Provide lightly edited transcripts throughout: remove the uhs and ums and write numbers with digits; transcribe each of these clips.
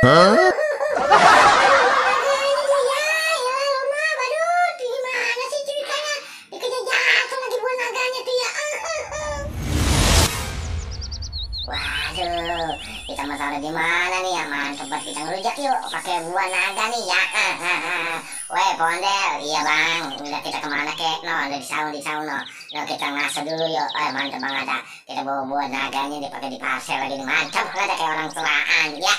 Waduh, kita mau taruh di mana nih ya? Mantap banget, kita ngerujak yuk pakai buah naga nih ya. Weh Pondel, iya bang, udah kita kemana kek? No, udah di saung no. No, kita ngaso dulu yuk. Mantap banget dah. Kita bawa buah naganya dipakai di pasir lagi nih. Mantap banget kayak orang tuaan ya.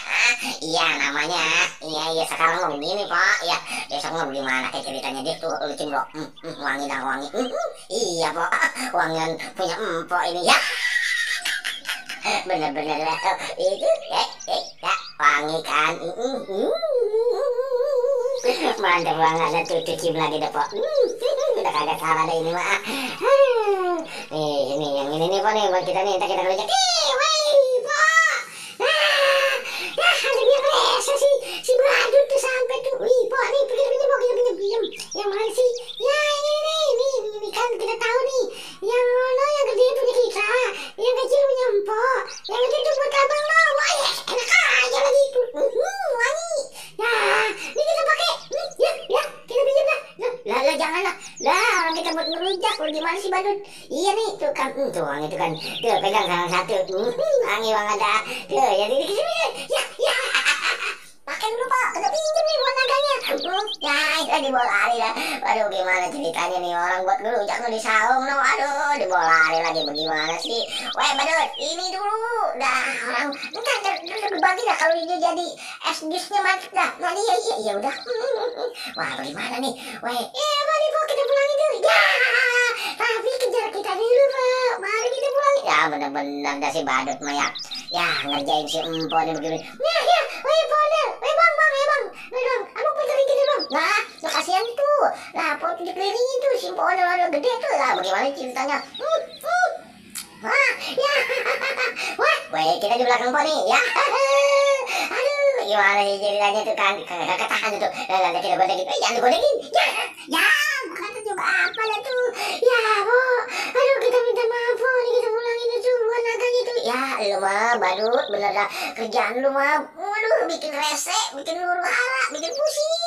Iya namanya. Iya sekarang mau begini Pak. Ya besok mau gimana kayak ceritanya dia tuh lucu bro. Wangi dah wangi. Iya Pak, wangian punya empok ini ya. Bener-bener lah itu ya wangi kan. Mantap banget tuh cium lagi deh Pak. Udah kagak salah deh ini mah. Ini yang ini nih Pak nih buat kita nih, kita kerja. Woi Pak. Ada dia rese si Badut tuh sampai tuh. Wih Pak nih pinjam Pak, kita pinjam. Yang mana sih? Ya ini kan kita tahu nih. Yang mana yang gede punya kita, yang kecil punya empok, yang gede itu buat abang lo. Wah ya enak aja lagi itu. Wangi. Nah ini kita pakai. Ya kita pinjam dah. Lah jangan lah. Orang kita buat ngerujak. Gimana sih Badut? Iya nih tuh kan, tuh wangi itu kan. Tuh pegang salah satu. Wangi banget dah. Tuh ya di sini. Ya. Pakai dulu Pak. Kita pinjam nih buat naganya. Ya itu dibawa lari lah. Waduh gimana ceritanya nih orang buat ngerujak no di saung no. Aduh dibawa lari lagi bagaimana sih? Weh Badut ini dulu. Dah orang entar berbagi dah kalau dia jadi es jusnya mantap dah. Nah iya udah. Wah bagaimana nih? Weh mari Pak kita pulang itu. Ya tapi kejar kita dulu Pak. Mari kita pulang. Ya bener-bener dah si Badut mah ya. Ya ngerjain si empok nih begini. Ya weh Pondel. Weh bang. Abang pegang gini bang. Nah kasihan tuh. Lah Pak tuh dikelilingi tuh si Pondel ada gede tuh. Lah bagaimana ceritanya? Ya. Weh kita di belakang Pak nih ya. Aduh gimana sih ceritanya tuh kan. Katakan tuh. Lah kita godekin. Jangan digodekin. Ya kata coba apa lah tuh. Ya Bu. Aduh kita minta maaf Bu. Kita pulangin itu buat naganya tuh. Ya lu mah Badut bener dah kerjaan lu mah. Waduh bikin rese, bikin huru hara, bikin pusing.